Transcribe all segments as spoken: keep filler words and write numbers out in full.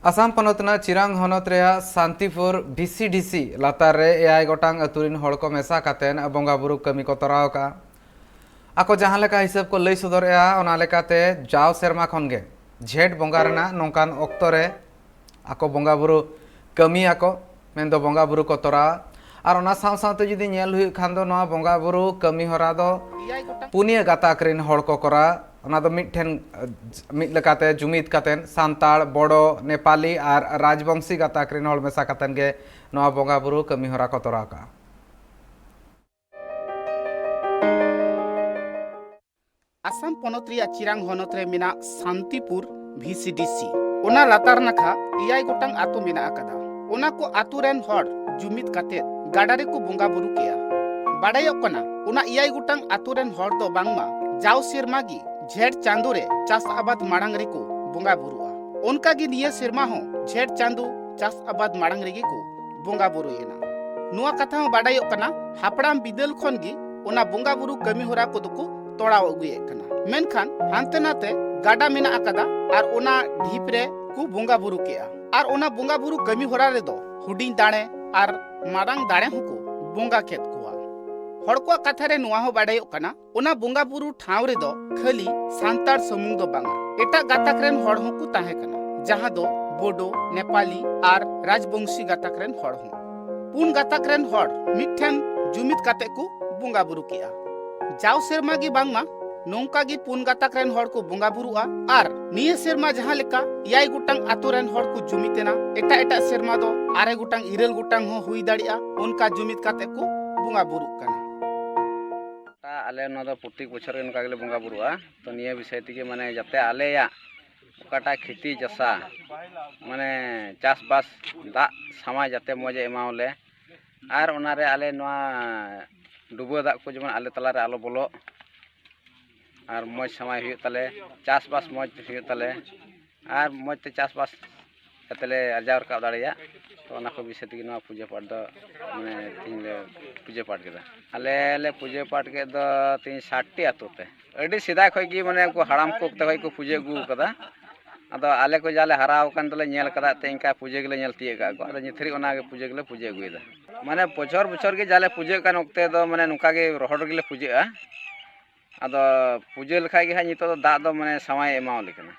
ᱟᱥᱟᱢ ᱯᱚᱱᱚᱛ ᱨᱮᱱᱟᱜ ᱪᱤᱨᱟᱝ ᱦᱚᱱᱚᱛ ᱨᱮᱭᱟᱜ ᱥᱟᱱᱛᱤᱯᱩᱨ ᱵᱷᱤ ᱥᱤ ᱰᱤ ᱥᱤ ᱞᱟᱛᱟᱨ ᱨᱮ ᱮᱭᱟᱭ ᱜᱚᱴᱟᱝ ᱟᱹᱛᱩ ᱨᱤᱱ ᱦᱚᱲ ᱠᱚ ᱢᱮᱥᱟ ᱠᱟᱛᱮ ᱵᱚᱸᱜᱟ ᱵᱩᱨᱩ ᱠᱟᱹᱢᱤ ᱠᱚ ᱛᱚᱨᱟᱣ ᱟᱠᱟᱫᱼᱟ᱾ ᱟᱠᱚ ᱡᱟᱦᱟᱸ ᱞᱮᱠᱟ ᱦᱤᱥᱟᱹᱵ ᱠᱚ ᱞᱟᱹᱭ ᱥᱚᱫᱚᱨᱮᱫᱼᱟ, ᱚᱱᱟ ᱞᱮᱠᱟᱛᱮ ᱡᱟᱣ ᱥᱮᱨᱢᱟ ᱠᱷᱚᱱ ᱜᱮ ᱡᱷᱮᱸᱴ ᱵᱚᱸᱜᱟ ᱨᱮᱱᱟᱜ ᱱᱚᱝᱠᱟᱱ ᱚᱠᱛᱚ ᱨᱮ ᱟᱠᱚ ᱵᱚᱸᱜᱟ ᱵᱩᱨᱩ ᱠᱟᱹᱢᱤᱭᱟᱠᱚ, ᱢᱮᱱᱫᱚ ᱵᱚᱸᱜᱟ ᱵᱩᱨᱩ ᱠᱚ ᱛᱚᱨᱟᱣᱟ᱾ ᱟᱨ ᱚᱱᱟ ᱥᱟᱶ ᱥᱟᱶᱛᱮ ᱡᱩᱫᱤ ᱧᱮᱞ ᱦᱩᱭᱩᱜ ᱠᱷᱟᱱ ᱫᱚ, ᱱᱚᱣᱟ ᱵᱚᱸᱜᱟ ᱵᱩᱨᱩ ᱠᱟᱹᱢᱤ ᱦᱚᱨᱟ ᱫᱚ ᱯᱩᱱᱭᱟᱹ ᱜᱟᱛᱟᱠ ᱨᱤᱱ ᱦᱚᱲ ᱠᱚ ᱠᱚᱨᱟᱣᱟ᱾ ᱚᱱᱟ ᱫᱚ ᱢᱤᱫᱴᱷᱮᱱ, ᱢᱤᱫ ᱞᱮᱠᱟᱛᱮ ᱡᱩᱢᱤᱫ ᱠᱟᱛᱮᱱ, ᱥᱟᱱᱛᱟᱲ, ᱵᱚᱰᱚ, ᱱᱮᱯᱟᱞᱤ ᱟᱨ ᱨᱟᱡᱽᱵᱚᱝᱥᱤ ᱜᱟᱛᱟᱠ ᱨᱤᱱ ᱦᱚᱲ ᱢᱮᱥᱟ ᱠᱟᱛᱮᱱ ᱜᱮ ᱱᱚᱣᱟ ᱵᱚᱸᱜᱟ ᱵᱩᱨᱩ ᱠᱟᱹᱢᱤ ᱦᱚᱨᱟ ᱠᱚ ᱛᱚᱨᱟᱣ ᱠᱟᱜᱼᱟ᱾ ᱟᱥᱟᱢ ᱯᱚᱱᱚᱛ ᱨᱮᱭᱟᱜ ᱪᱤᱨᱟᱝ ᱦᱚᱱᱚᱛ ᱨᱮ ᱢᱮᱱᱟᱜ ᱥᱟᱱᱛᱤᱯᱩᱨ ᱵᱷᱤ ᱥᱤ ᱰᱤ ᱥᱤ, ᱚᱱᱟ ᱞᱟᱛᱟᱨ ᱱᱟᱠᱷᱟ ᱮᱭᱟᱭ ᱜᱚᱴᱟᱝ ᱟᱛᱳ ᱢᱮᱱᱟᱜ ᱟᱠᱟᱫᱟ᱾ ᱚᱱᱟ ᱠᱚ ᱟᱛᱳ ᱨᱮᱱ ᱦᱚᱲ ᱡᱩᱢᱤᱫ ᱠᱟᱛᱮ ᱜᱟᱰᱟ ᱨᱮᱠᱚ ᱵᱚᱸᱜᱟ ᱵᱩᱨᱩ ᱠᱮᱜᱼᱟ᱾ ᱵᱟᱰᱟᱭᱚᱜ ᱠᱟᱱᱟ, ᱚᱱᱟ ᱮᱭᱟᱭ ᱜᱚᱴᱟᱝ ᱟᱛᱳ ᱨᱮᱱ ᱦᱚᱲ ᱫᱚ ᱵᱟᱝᱢᱟ ᱡᱟᱣ ᱥᱮᱨᱢᱟ ᱜᱮ ᱡᱷᱮᱸᱴ ᱪᱟᱸᱫᱳ ᱨᱮ ᱪᱟᱥ ᱟᱵᱟᱫ ᱢᱟᱲᱟᱝ ᱨᱮᱠᱚ ᱵᱚᱸᱜᱟ ᱵᱩᱨᱩᱜᱼᱟ᱾ ᱚᱱᱠᱟ ᱜᱮ ᱱᱤᱭᱟᱹ ᱥᱮᱨᱢᱟ ᱦᱚᱸ ᱡᱷᱮᱸᱴ ᱪᱟᱸᱫᱳ ᱪᱟᱥ ᱟᱵᱟᱫ ᱢᱟᱲᱟᱝ ᱨᱮᱜᱮ ᱠᱚ ᱵᱚᱸᱜᱟ ᱵᱩᱨᱩᱭᱮᱱᱟ᱾ ᱱᱚᱣᱟ ᱠᱟᱛᱷᱟ ᱦᱚᱸ ᱵᱟᱰᱟᱭᱚᱜ ᱠᱟᱱᱟ, ᱦᱟᱯᱲᱟᱢ ᱵᱤᱫᱟᱹᱞ ᱠᱷᱚᱱ ᱜᱮ ᱚᱱᱟ ᱵᱚᱸᱜᱟ ᱵᱩᱨᱩ ᱠᱟᱹᱢᱤ ᱦᱚᱨᱟ ᱠᱚᱫᱚ ᱠᱚ ᱛᱚᱲᱟᱣ ᱟᱹᱜᱩᱭᱮᱫ ᱠᱟᱱᱟ᱾ ᱢᱮᱱᱠᱷᱟᱱ ᱦᱟᱱᱛᱮ ᱱᱟᱛᱮ ᱜᱟᱰᱟ ᱢᱮᱱᱟᱜ ᱟᱠᱟᱫᱟ ᱟᱨ ᱚᱱᱟ ᱰᱷᱤᱯ ᱨᱮ ᱠᱚ ᱵᱚᱸᱜᱟ ᱵᱩᱨᱩ ᱠᱮᱜᱼᱟ᱾ ᱟᱨ ᱚᱱᱟ ᱵᱚᱸᱜᱟ ᱵᱩᱨᱩ ᱠᱟᱹᱢᱤ ᱦᱚᱨᱟ ᱨᱮᱫᱚ ᱦᱩᱰᱤᱧ ᱫᱟᱲᱮ ᱟᱨ ᱢᱟᱨᱟᱝ ᱫᱟᱲᱮ ᱦᱚᱸᱠᱚ ᱵᱚᱸᱜᱟ ᱠᱮᱫ ᱠᱚᱣᱟ᱾ ᱦᱚᱲ ᱠᱚᱣᱟᱜ ᱠᱟᱛᱷᱟ ᱨᱮ ᱱᱚᱣᱟ ᱦᱚᱸ ᱵᱟᱰᱟᱭᱚᱜ ᱠᱟᱱᱟ, ᱚᱱᱟ ᱵᱚᱸᱜᱟ ᱵᱩᱨᱩ ᱴᱷᱟᱶ ᱨᱮᱫᱚ ᱠᱷᱟᱹᱞᱤ ᱥᱟᱱᱛᱟᱲ ᱥᱩᱢᱩᱝ ᱫᱚ ᱵᱟᱝᱟ, ᱮᱴᱟᱜ ᱜᱟᱛᱟᱠ ᱨᱮᱱ ᱦᱚᱲ ᱦᱚᱸᱠᱚ ᱛᱟᱦᱮᱸ ᱠᱟᱱᱟ, ᱡᱟᱦᱟᱸ ᱫᱚ ᱵᱳᱰᱳ, ᱱᱮᱯᱟᱞᱤ ᱟᱨ ᱨᱟᱡᱽᱵᱚᱝᱥᱤ ᱜᱟᱛᱟᱠ ᱨᱮᱱ ᱦᱚᱲ ᱦᱚᱸ᱾ ᱯᱩᱱ ᱜᱟᱛᱟᱠ ᱨᱮᱱ ᱦᱚᱲ ᱢᱤᱫᱴᱷᱮᱱ ᱡᱩᱢᱤᱫ ᱠᱟᱛᱮ ᱠᱚ ᱵᱚᱸᱜᱟ ᱵᱩᱨᱩ ᱠᱮᱜᱼᱟ᱾ ᱡᱟᱣ ᱥᱮᱨᱢᱟ ᱜᱮ ᱵᱟᱝᱢᱟ ᱱᱚᱝᱠᱟ ᱜᱮ ᱯᱩᱱ ᱜᱟᱛᱟᱠ ᱨᱮᱱ ᱦᱚᱲ ᱠᱚ ᱵᱚᱸᱜᱟ ᱵᱩᱨᱩᱜᱼᱟ᱾ ᱟᱨ ᱱᱤᱭᱟᱹ ᱥᱮᱨᱢᱟ ᱡᱟᱦᱟᱸ ᱞᱮᱠᱟ ᱮᱭᱟᱭ ᱜᱚᱴᱟᱝ ᱟᱛᱳ ᱨᱮᱱ ᱦᱚᱲ ᱠᱚ ᱡᱩᱢᱤᱫ ᱮᱱᱟ, ᱮᱴᱟᱜ ᱮᱴᱟᱜ ᱥᱮᱨᱢᱟ ᱫᱚ ᱟᱨᱮ ᱜᱚᱴᱟᱝ, ᱤᱨᱟᱹᱞ ᱜᱚᱴᱟᱝ ᱦᱚᱸ ᱦᱩᱭ ᱫᱟᱲᱮᱭᱟᱜᱼᱟ᱾ ᱚᱱᱠᱟ ᱡᱩᱢᱤᱫ ᱠᱟᱛᱮ ᱠᱚ ᱵᱚᱸᱜᱟ ᱵᱩᱨᱩᱜ ᱠᱟᱱᱟ᱾ ᱟᱞᱮ ᱱᱚᱣᱟ ᱫᱚ ᱯᱨᱚᱛᱮᱠ ᱵᱚᱪᱷᱚᱨ ᱜᱮ ᱱᱚᱝᱠᱟ ᱜᱮᱞᱮ ᱵᱚᱸᱜᱟ ᱵᱩᱨᱩᱜᱼᱟ᱾ ᱛᱚ ᱱᱤᱭᱟᱹ ᱵᱤᱥᱚᱭ ᱛᱮᱜᱮ, ᱢᱟᱱᱮ, ᱡᱟᱛᱮ ᱟᱞᱮᱭᱟᱜ ᱚᱠᱟᱴᱟᱜ ᱠᱷᱮᱛᱤ ᱪᱟᱥᱟ, ᱢᱟᱱᱮ, ᱪᱟᱥᱵᱟᱥ ᱫᱟᱜ ᱥᱟᱶᱟᱭ ᱡᱟᱛᱮ ᱢᱚᱡᱽ ᱮ ᱮᱢᱟᱣᱟᱞᱮ, ᱟᱨ ᱚᱱᱟᱨᱮ ᱟᱞᱮ ᱱᱚᱣᱟ ᱰᱩᱵᱟᱹ ᱫᱟᱜ ᱠᱚ ᱡᱮᱢᱚᱱ ᱟᱞᱮ ᱛᱟᱞᱟᱨᱮ ᱟᱞᱚ ᱵᱚᱞᱚᱜ, ᱟᱨ ᱢᱚᱡᱽ ᱥᱟᱶᱟᱭ ᱦᱩᱭᱩᱜ ᱛᱟᱞᱮ, ᱪᱟᱥᱵᱟᱥ ᱢᱚᱡᱽ ᱦᱩᱭᱩᱜ ᱛᱟᱞᱮ, ᱟᱨ ᱢᱚᱡᱽ ᱛᱮ ᱪᱟᱥᱵᱟᱥ ᱠᱟᱛᱮ ᱞᱮ ᱟᱨᱡᱟᱣ ᱨᱟᱠᱟᱵ ᱫᱟᱲᱮᱭᱟᱜ᱾ ᱛᱚ ᱚᱱᱟ ᱠᱚ ᱵᱤᱥᱚᱭ ᱛᱮᱜᱮ ᱱᱚᱣᱟ ᱯᱩᱡᱟᱹ ᱯᱟᱴ ᱫᱚ, ᱢᱟᱱᱮ, ᱛᱮᱦᱮᱧ ᱞᱮ ᱯᱩᱡᱟᱹ ᱯᱟᱴ ᱠᱮᱫᱟ᱾ ᱟᱞᱮ ᱞᱮ ᱯᱩᱡᱟᱹ ᱯᱟᱴ ᱠᱮᱫ ᱫᱚ ᱛᱮᱦᱮᱧ ᱥᱟᱴ ᱴᱤ ᱟᱛᱳ ᱛᱮ᱾ ᱟᱹᱰᱤ ᱥᱮᱫᱟᱭ ᱠᱷᱚᱡ ᱜᱮ, ᱢᱟᱱᱮ, ᱩᱱᱠᱩ ᱦᱟᱲᱟᱢ ᱠᱚ ᱚᱠᱛᱮ ᱠᱷᱚᱡ ᱠᱚ ᱯᱩᱡᱟᱹ ᱟᱹᱜᱩ ᱟᱠᱟᱫᱟ᱾ ᱟᱫᱚ ᱟᱞᱮ ᱠᱚ ᱡᱟᱞᱮ ᱦᱟᱨᱟ ᱟᱠᱟᱱ ᱛᱮᱞᱮ ᱧᱮᱞ ᱠᱟᱫᱟ ᱛᱮ ᱤᱱᱠᱟ ᱯᱩᱡᱟᱹ ᱜᱮᱞᱮ ᱧᱮᱞ ᱛᱤᱭᱟᱹᱜ ᱠᱟᱜ ᱠᱚᱣᱟ᱾ ᱟᱫᱚ ᱱᱤᱛ ᱦᱟᱹᱨᱤᱡ ᱚᱱᱟ ᱜᱮ ᱯᱩᱡᱟᱹ ᱜᱮᱞᱮ ᱯᱩᱡᱟᱹ ᱟᱹᱜᱩᱭᱮᱫᱟ᱾ ᱢᱟᱱᱮ ᱵᱚᱪᱷᱚᱨ ᱵᱚᱪᱷᱚᱨ ᱜᱮ ᱡᱟᱞᱮ ᱯᱩᱡᱟᱹᱜ ᱠᱟᱱ ᱚᱠᱛᱮ ᱫᱚ ᱢᱟᱱᱮ ᱱᱚᱝᱠᱟ ᱜᱮ ᱨᱚᱦᱚᱲ ᱨᱮᱜᱮ ᱞᱮ ᱯᱩᱡᱟᱹᱜᱼᱟ᱾ ᱟᱫᱚ ᱯᱩᱡᱟᱹ ᱞᱮᱠᱷᱟᱡ ᱜᱮ ᱦᱟᱸᱜ ᱱᱤᱛᱚᱜ ᱫᱚ ᱫᱟᱜ ᱫᱚ ᱢᱟᱱᱮ ᱥᱟᱶᱟᱭ ᱮᱢᱟᱣᱟᱞᱮ ᱠᱟᱱᱟ᱾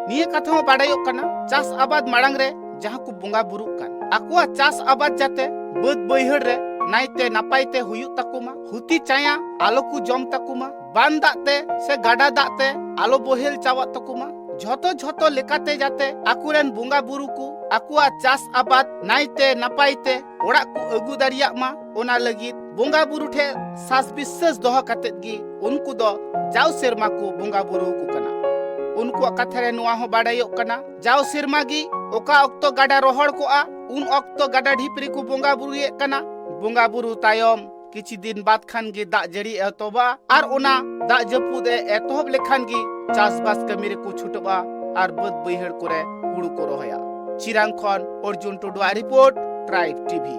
ᱱᱤᱭᱟᱹ ᱠᱟᱛᱷᱟ ᱦᱚᱸ ᱵᱟᱰᱟᱭᱚᱜ ᱠᱟᱱᱟ, ᱪᱟᱥ ᱟᱵᱟᱫ ᱢᱟᱲᱟᱝ ᱨᱮ ᱡᱟᱦᱟᱸ ᱠᱚ ᱵᱚᱸᱜᱟ ᱵᱩᱨᱩᱜ ᱠᱟᱱ, ᱟᱠᱚᱣᱟᱜ ᱪᱟᱥ ᱟᱵᱟᱫ ᱡᱟᱛᱮ ᱵᱟᱹᱫ ᱵᱟᱹᱭᱦᱟᱹᱲ ᱨᱮ ᱱᱟᱭᱛᱮ ᱱᱟᱯᱟᱭ ᱛᱮ ᱦᱩᱭᱩᱜ ᱛᱟᱠᱚ ᱢᱟ, ᱦᱩᱛᱤ ᱪᱟᱭᱟ ᱟᱞᱚ ᱠᱚ ᱡᱚᱢ ᱛᱟᱠᱚ ᱢᱟ, ᱵᱟᱱ ᱫᱟᱜ ᱛᱮ ᱥᱮ ᱜᱟᱰᱟ ᱫᱟᱜ ᱛᱮ ᱟᱞᱚ ᱵᱚᱦᱮᱞ ᱪᱟᱵᱟᱜ ᱛᱟᱠᱚ ᱢᱟ, ᱡᱷᱚᱛᱚ ᱡᱷᱚᱛᱚ ᱞᱮᱠᱟᱛᱮ ᱡᱟᱛᱮ ᱟᱠᱚᱨᱮᱱ ᱵᱚᱸᱜᱟ ᱵᱩᱨᱩ ᱠᱚ ᱟᱠᱚᱣᱟᱜ ᱪᱟᱥ ᱟᱵᱟᱫ ᱱᱟᱭᱛᱮ ᱱᱟᱯᱟᱭ ᱛᱮ ᱚᱲᱟᱜ ᱠᱚ ᱟᱹᱜᱩ ᱫᱟᱲᱮᱭᱟᱜ ᱢᱟ, ᱚᱱᱟ ᱞᱟᱹᱜᱤᱫ ᱵᱚᱸᱜᱟ ᱵᱩᱨᱩ ᱴᱷᱮᱱ ᱥᱟᱥ ᱵᱤᱥᱥᱟᱹᱥ ᱫᱚᱦᱚ ᱠᱟᱛᱮᱫ ᱜᱮ ᱩᱱᱠᱩ ᱫᱚ ᱡᱟᱣ ᱥᱮᱨᱢᱟ ᱠᱚ ᱵᱚᱸᱜᱟ ᱵᱩᱨᱩ ᱟᱠᱚ ᱠᱟᱱᱟ᱾ ᱩᱱᱠᱩᱣᱟᱜ ᱠᱟᱛᱷᱟ ᱨᱮ ᱱᱚᱣᱟ ᱦᱚᱸ ᱵᱟᱰᱟᱭᱚᱜ ᱠᱟᱱᱟ, ᱡᱟᱣ ᱥᱮᱨᱢᱟ ᱜᱮ ᱚᱠᱟ ᱚᱠᱛᱚ ᱜᱟᱰᱟ ᱨᱚᱦᱚᱲ ᱠᱚᱜᱼᱟ, ᱩᱱ ᱚᱠᱛᱚ ᱜᱟᱰᱟ ᱰᱷᱤᱯ ᱨᱮᱠᱚ ᱵᱚᱸᱜᱟ ᱵᱩᱨᱩᱭᱮᱫ ᱠᱟᱱᱟ᱾ ᱵᱚᱸᱜᱟ ᱵᱩᱨᱩ ᱛᱟᱭᱚᱢ ᱠᱤᱪᱷᱩ ᱫᱤᱱ ᱵᱟᱫ ᱠᱷᱟᱱ ᱜᱮ ᱫᱟᱜ ᱡᱟᱹᱲᱤ ᱮᱛᱚᱦᱚᱵᱟ ᱟᱨ ᱚᱱᱟ ᱫᱟᱜ ᱡᱟᱹᱯᱩᱫ ᱮ ᱮᱛᱚᱦᱚᱵ ᱞᱮᱠᱷᱟᱱ ᱜᱮ ᱪᱟᱥᱵᱟᱥ ᱠᱟᱹᱢᱤ ᱨᱮᱠᱚ ᱪᱷᱩᱴᱟᱹᱜᱼᱟ ᱟᱨ ᱵᱟᱹᱫ ᱵᱟᱹᱭᱦᱟᱹᱲ ᱠᱚᱨᱮ ᱦᱩᱲᱩ ᱠᱚ ᱨᱚᱦᱚᱭᱟ᱾ ᱪᱤᱨᱟᱝ ᱠᱷᱚᱱ ᱚᱨᱡᱩᱱ ᱴᱩᱰᱩᱣᱟᱜ ᱨᱤᱯᱳᱨᱴ, ᱴᱨᱟᱭᱤᱵᱽ ᱴᱤᱵᱷᱤ᱾